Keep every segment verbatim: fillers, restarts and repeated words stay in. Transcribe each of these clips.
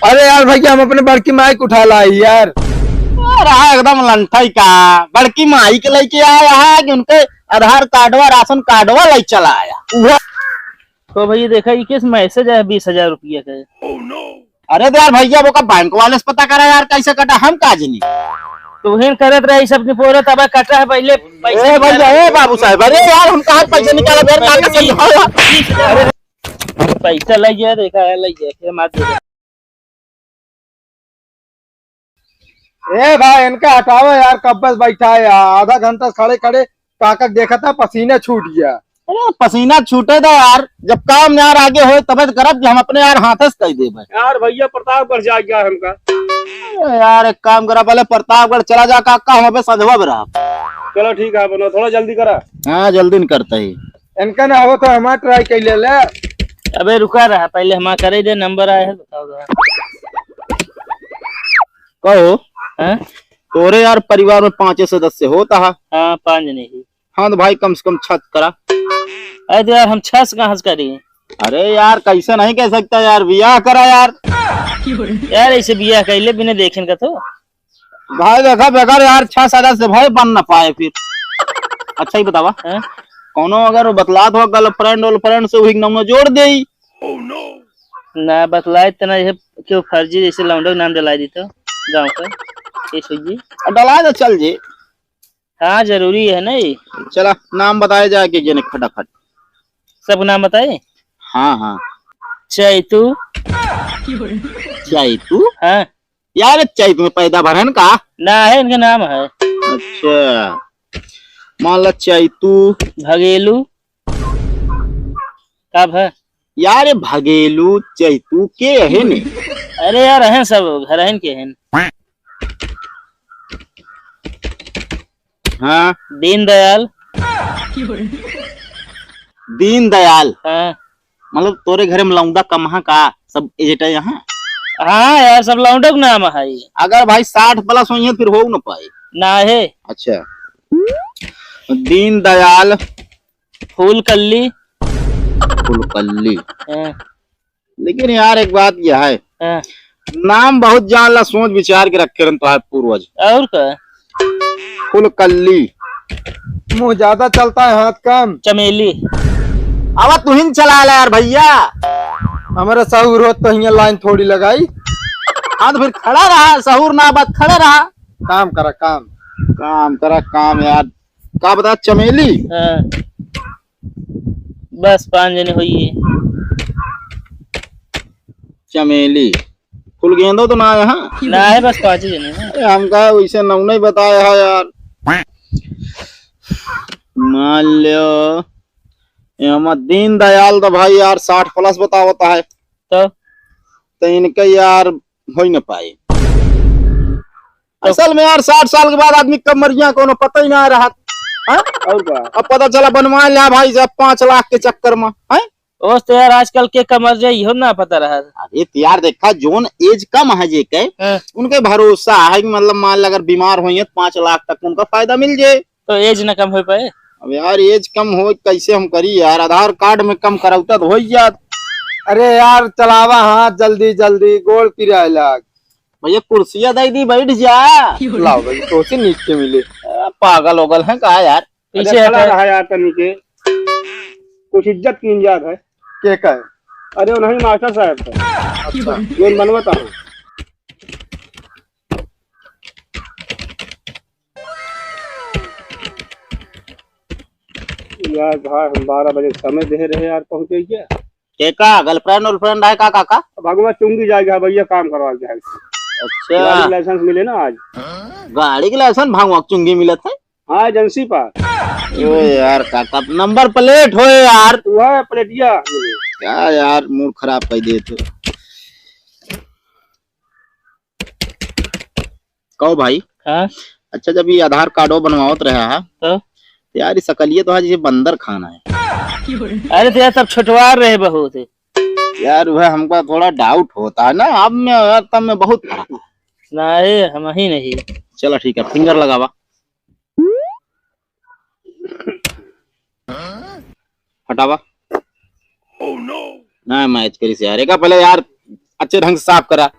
अरे यार भैया, हम अपने बड़की माई के उठा लाई यार। अरे हाँ, एकदम लंठई का, बड़की माई के लेके आया है कि उनके आधार कार्डवा, राशन कार्डवा ले चला आया। उहे तो भैया देखा, ये किस मैसेज है बीस हजार रुपया का? अरे तो यार भैया, वो का बैंक वाले से पता करा यार, कैसे कटा, हम का जनी। तो उहेन करत रही सब निपोरे, तब कटा है पहले पैसा ए भैया, निकाला। ए बाबू साहब, अरे यार, हम कहाँ पैसा निकाला, यार, काल का सही हो यार। पैसा लग गया, देखा है, लग गया, फिर मार दे। ए भाई, इनका हटावा यार, कब बस बैठा है यार, आधा घंटा खड़े खड़े काका देखा था, पसीना छूट गया। अरे पसीना छूटे दो यार, जब काम यार आगे होए तबे तो करब कि हम अपने यार हाथ से कह देबे। यार भैया प्रतापगढ़ जा गया हमका। अरे यार एक काम करा, पहले प्रतापगढ़ चला जा काका, हम अबे संझवा में रहब। चलो ठीक है, अपना थोड़ा जल्दी करा। हाँ जल्दी न करते ही। इनका ना हो तो हमार ट्राई कर ले ले। अबे रुका रहा, पहले हमार करे दे, नंबर आया है, बताओ जरा। कहो। हाँ? तोरे यार परिवार में पांचे सदस्य होता है। हाँ, पांच जने ही। हाँ तो भाई कम से कम छह करा। अरे तो यार हम छह से कहाँ से करी? अरे यार कैसे नहीं कह सकता यार, बियाह करा यार। यार ऐसे बियाह कैले बिना देखेन का तो। भाई देखा बेकार यार, छह सदस्य भाई बन ना पाए फिर। अच्छा ही बतावा। हाँ? कौनो अगर वो बतलात हो गर्लफ्रेंड वर्लफ्रेंड से वही नमूना जोड़ दे। ना बतलाए तना ये क्यों फर्जी जैसे लौंडो के नाम डला दी तो गाँव का। ये सोचिए। डला तो चल जे। हाँ, जरूरी है ना ये। चला, नाम बताए जाए के जने खटाखट। सब नाम बताए? हाँ, हाँ। चैतू। चैतू? हाँ। यार, चैत में पैदा भरन का? ना है, इनके नाम है। अच्छा। मान ला चैतू। भगेलू। कब है? यार, ये भगेलू, चैतू के है ने? अरे यार, हैं सब, घर हैं के हैं। हाँ। दीनदयाल। दीनदयाल। हाँ। मतलब तोरे घरे में लौंडा कम है का? सब एजेट है यहाँ? हाँ यार, सब लौंडो के नाम है। अगर भाई साठ प्लस होइहैं फिर हो न पाए। ना है। अच्छा। दीनदयाल। फूलकल्ली। फूलकल्ली। हाँ। लेकिन यार एक बात यह है, हाँ। नाम बहुत जान ला, सोच विचार के रखे रहन तोहार पूर्वज। और का? फुलकल्ली। मुंह ज्यादा चलता है, हाथ कम। चमेली। अब तुहिन चला ला यार भैया। हमारा सहूर होत तो हियां लाइन थोड़ी लगाई। हाँ तो फिर खड़ा रहा, सहूर ना बात खड़ा रहा। काम करा काम। काम करा काम यार। का बता चमेली? हाँ। बस पाँच जने होइए। चमेली। फूल गेंदो तो ना आया, हाँ? ना है, बस पाँच ही जने हैं। अरे, हमका वैसे नाम नहीं बताया है यार। मान लो, ये हमार दीनदयाल तो भाई यार साठ प्लस बतावता है। तो? तो इनका यार हो ही ना पाए। तो असल में यार साठ साल के बाद आदमी कब मर गया कोनो पता ही ना रहा। हाँ? और का? अब पता चला बनवा लिया भाई साहब पाँच लाख के चक्कर में, हैं? ओस तो यार आजकल के कमर जाई हो ना पता रहा। अरे तो यार देखा जोन एज कम है जे के, हाँ। उनके भरोसा है कि मतलब मान ला अगर बीमार होइहैं तो पाँच लाख तक उनका फायदा मिल जाए। तो एज ना कम हो पाए। अब यार एज कम हो कैसे हम करी यार, आधार कार्ड में कम करौता तो हो ही जात। अरे यार चलावा हाथ जल्दी जल्दी, गोड़ पिराए लाग। भैया कुर्सिया दे दी, बैठ जा। लाओ भाई, तो से नीचे मिले। आ, पागल ओगल है का यार? पीछे अरे, खड़ा हटे। रहा यार तनी के। कुछ इज्जत की इजाजत है। के का है? अरे, वो नहीं मास्टर साहब का। अच्छा। ये मनवता हूँ। यार भाई, हम बारह बजे समय दे रहे यार, पहुँचे क्या? के का, गर्लफ्रेंड वर्लफ्रेंड है का, काका? भगवा चुंगी जाएगा भैया, काम करवा के जाएगा। अच्छा। गाड़ी के लाइसेंस मिले ना आज। गाड़ी के लाइसेंस भगवा चुंगी मिलत है? हाँ, एजेंसी पर। ओ यार, काका, नंबर प्लेट हो यार। वो है प्लेटिया। क्या यार, मूड खराब कर दिए थे। कहो भाई। हाँ? अच्छा, जब ये आधार कार्डो बनवावत रहा है, तो? तो यार, ये सकलिए तो है जैसे बंदर खाना है। अरे, तो यार, तब छोटवार रहे बहुत। यार, वह हमका थोड़ा डाउट होता है ना, अब में और तब में बहुत फर्क है। नहीं, हम ही नहीं। चलो, ठीक है, फिंगर लगावा। हटावा। ना मैच करी से यार, एका पहले यार अच्छे ढंग से साफ करा।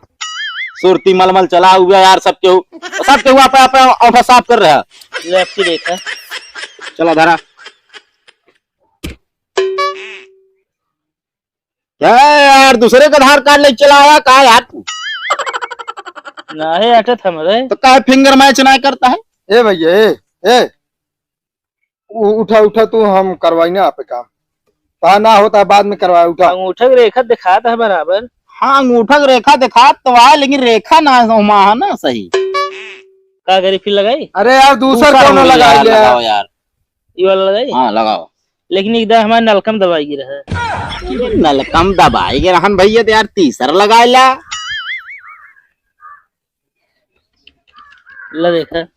सुरती मलमल चला हुआ यार, सब केहू, सब केहू आप, आप औंठा साफ कर रहा। ले, आपकी देखा। चला धरा। क्या है यार, दूसरे का आधार कार्ड लेके चला आया, का है यार तू? ना है, अटत हमरे। तो काहे finger match ना करता है? ए भैया, ए, ए, उ-, उठा, उठा तू, हम करवाई ना आप काम। कहा ना होता है, बाद में करवाए, उठा। अंगूठा के रेखा दिखात है बराबर। हाँ, अंगूठा के रेखा दिखात तो आए, लेकिन रेखा ना ओमा है ना सही। का करी, फिर लगाई? अरे यार, दूसर दूसर कौनो होई लगाई यार, ले। लगाओ यार। ई वाला लगाई? हाँ, लगाओ। लेकिन एकदम हमारे नलकम दबाई गिरा है। नलकम दबाई गिरा हन भैया, तो यार तीसर लगाए ला। ला देखा।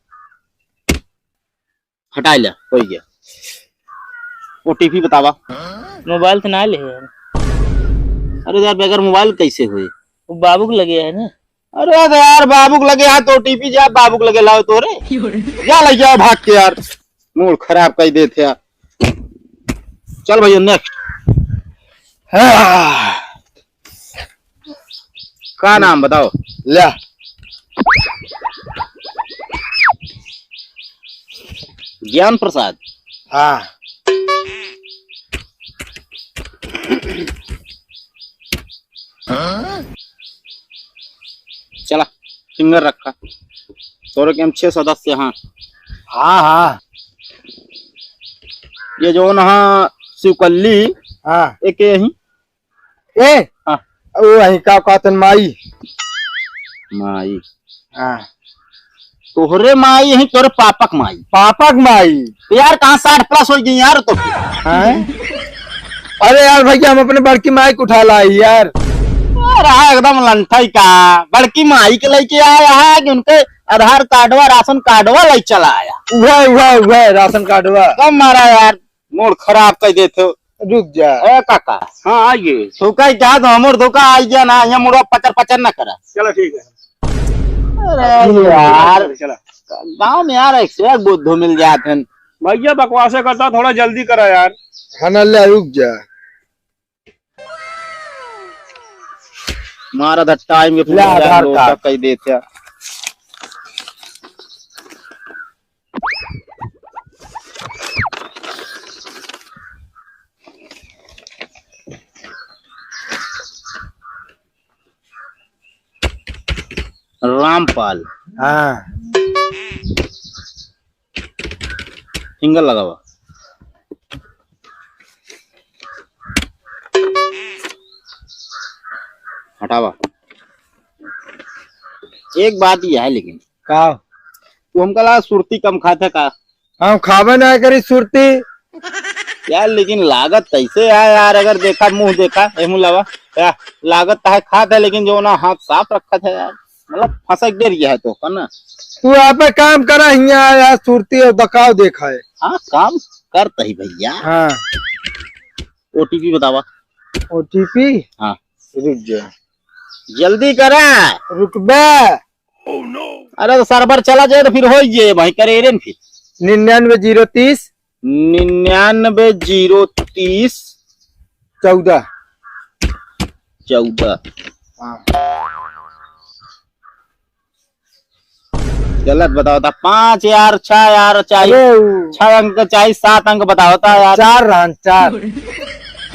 हटाए ला, हो गया। ओटीपी बतावा। मोबाइल तो ना ले है। अरे यार, बगैर मोबाइल कैसे हुए? वो बाबू के लगे है ना। अरे तो यार, बाबू के लगे हाथ ओटीपी जा, बाबू के लगे लाओ तोरे। जा ले जाओ भाग के यार, मूड खराब कर देते यार। चल भैया, नेक्स्ट। हाँ। का नाम बताओ? ल्या। ज्ञान प्रसाद। हाँ। चला, फिंगर रखा। तोरे के हम छह सदस्य हाँ। हाँ, हाँ। ये जो ना शिवकल्ली, हाँ। एक यही। ए, हाँ। वो वही का कहतन माई। माई। हाँ। तोहरे माई यही, तोहरे पापक माई। पापक माई। तो यार, कहाँ साठ प्लस हो गई यार तो। हैं? अरे यार भैया, हम अपने बड़की माई को उठा लाई यार। रहा एकदम लंठई का। बड़की माई के लेके आया है कि उनके आधार कार्डवा, राशन कार्डवा ले चला आया। उहे, उहे, उहे, राशन कार्डवा। कम मारा यार, मूड खराब कर देते हो। रुक जा। ए काका। हाँ, आइए। तू कह क्या तो हमर धोखा आ गया ना, यहाँ मुड़वा पचर पचर ना करा। चलो ठीक है। अरे यार, चला। गाँव में यार एक से एक बुद्धू मिल जात हैं। भैया बकवासे करता, थोड़ा जल्दी करा यार। हाँ ना, ले रुक जा। मारा था टाइम के ले पूरा आधार लोटा कार्ड। कह देते। रामपाल। हाँ। फिंगर लगावा। हटावा। एक बात ये है लेकिन। का? तू हमका लगा सुरती कम खाते का? हम खाबे ना करी सुरती। यार, लेकिन लागत कैसे है यार, अगर देखा, मुंह देखा, ए मुलावा, या, लागत तो है खात है, लेकिन जो ना हाथ साफ रखत है यार, मतलब फंसक दे रही है तो, है ना? तू यहाँ पे काम करा, हियाँ यार, सुरती और बकाव देखा है। हाँ, काम करता ही भैया। हाँ। ओटीपी बतावा। ओटीपी? हाँ। रुक जा। जल्दी करा। रुकबे। अरे तो सर्वर चला जाए तो फिर हो जाए भाई, करे रे न फिर। निन्यानवे जीरो तीस। निन्यानवे जीरो तीस। चौदह। चौदह। हाँ। गलत बताओ था, पाँच यार, छह यार चाहिए, अरे उ छह अंक चाहिए, सात अंक बताओ था यार। चार रहन, चार।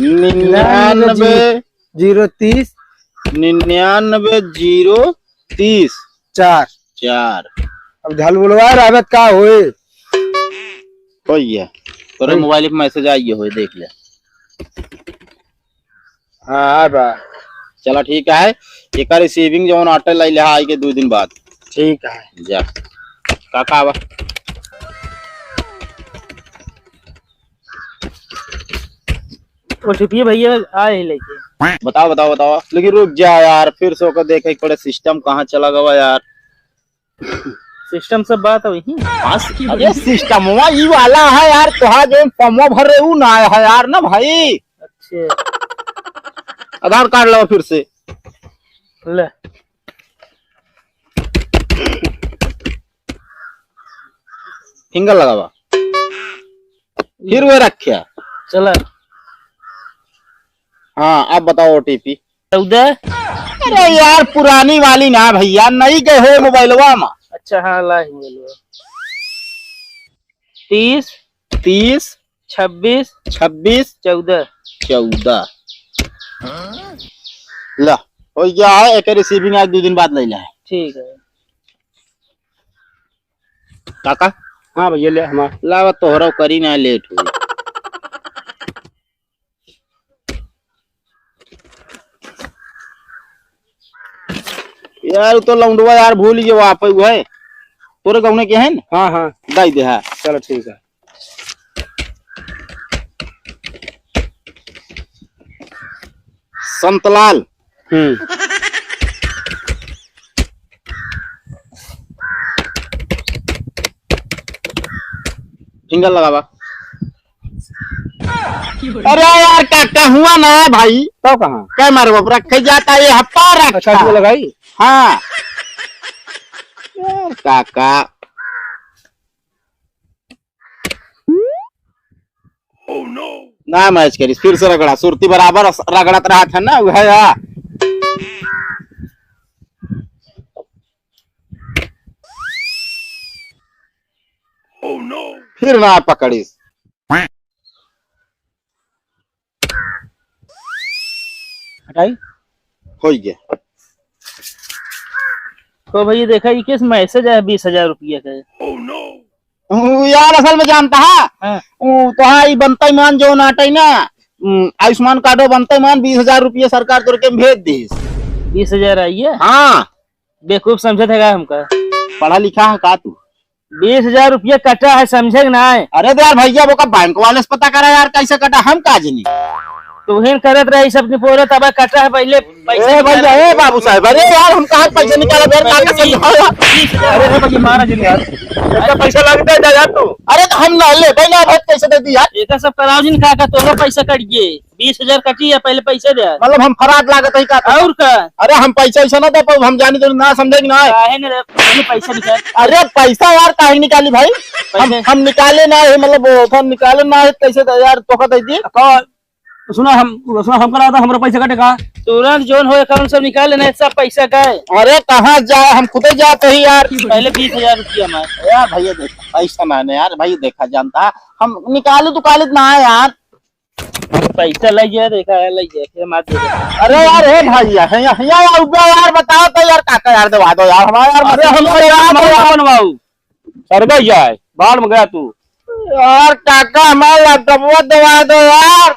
निन्यानवे जीरो तीस। निन्यानवे जीरो तीस। चार। चार। अब झल बोलवा रहबे त का होए? होइए। तोरे होई। मोबाइल पे मैसेज आइए होए, देख ले। हाँ, आ बा। चला ठीक है। एकर रिसीविंग जौन आटे लाई ले आई के दो दिन बाद। ठीक है। जा। का का बा? ओटीपी भैया आए ही लेके। बताओ, बताओ, बताओ। लेकिन रुक जा यार, फिर से ओकर देखे के पड़े सिस्टम कहाँ चला गवा यार। सिस्टम से बात है वही। हाँ, अरे सिस्टमवा ई वाला है यार, तोहा जो फॉर्मवा भर रहे ऊ ना आया है यार ना भाई। अच्छा। आधार कार्ड लाओ फिर से। ले। फिंगर लगावा। फिर वे रख्या। चला। हाँ, अब बताओ ओटीपी। चौदह। अरे यार, पुरानी वाली ना भइया, नई के है मोबाइलवा मा। अच्छा, हाँ, ला ही मोबाइलवा। तीस, तीस, छब्बीस, छब्बीस, चौदह। चौदह। ला, होइ गया है, एकर receiving आज दो दिन बाद लइ ला है। ठीक है। काका? हाँ भइया, ले हमार। लावा, तोहरा करी ना, लेट हुई। यार, उ तो लौंडवा यार भूल गए, वहाँ पे वो है। तोरे गौने के है न? हाँ, हाँ। दाई दे, हाँ। चलो, ठीक है। संतलाल। हम्म। Finger लगावा। अरे यार, काका हुआ ना भाई। तो कहाँ? कै मारब, अब रखे जाता, ये हफ्ता रखा। अच्छा, वो लगाई? हाँ। यार, काका। ना match करिस, फिर से रगड़ा, सुरती बराबर रगड़त रहत है ना, वह है। फिर ना पकड़िस। हटाई? होइ गया। तो भइया देखा, ये किस message है बीस हजार रुपया का? उ यार असल में जानता है? हाँ। उ तो हाँ, ई बनतई मान जो नाटई ना, उम, आयुष्मान कार्डो बनतई मान, बीस हजार रुपया सरकार तोर के भेज दीस। बीस हजार आई है? हाँ। बेवकूफ समझत है का हमका? पढ़ा लिखा है का तू? बीस हजार रुपया कटा है, समझे कि नाय? अरे तो यार भइया, वो का बैंक वाले से पता करा यार, कैसे कटा, हम का जनी। तू हिन करत रही सब निपोरे, तब कटा है पहले। पैसा ए भइया, निकाल। ए बाबू साहब, अरे यार, हम कहाँ पैसा निकाला, यार, काका समझाओ यार। बीस हजार। अरे, अरे भइया, मारा जिन यार। इतना पैसा लगता है, जा यार तू। अरे तो हम ना ले, भाई ना, भाई पैसा दे दी यार। एका सब कराओ जिन काका, तोरो पैसा कट गए। बीस हजार कटी है, पहले पैसा दे। मतलब हम फराड लागत है का? और का? अरे हम पैसा ऐसा ना दे पाऊ, हम जानी तो ना समझे कि ना। काहे ना रे, पहले पैसा निकाल। अरे पैसा यार काहे निकाली भाई? हम, पैसे? हम निकाले ना है, मतलब वो तो निकाले ना है, कैसे दे यार, तोका दे दी। कौन? सुना हम, सुना हम करा था, हमरा पैसा कटे का? तुरंत जोन हो account सब निकाले ना, सब पैसा का है। अरे कहाँ जाए, हम खुदे जाते ही यार। पहले बीस हजार रुपया हमारे। यार भइया देखा, पैसा ना है यार, भइया देखा जानता, हम निकाले तो काले ना है यार। पैसा लग गया, देखा है, लग गया, फिर मार दे। अरे यार, हे भाई, यार, हे, हे, यार, यार, उब्बा यार, बताओ तो यार, काका यार, दवा दो यार, हमारा यार, अरे, मशीन हम तो यार, यार, हमारा यार, बनवाऊ। अरे भाई यार, बाहर में गया तू। यार, काका, हमारा लैपटॉपवा दवा दो यार।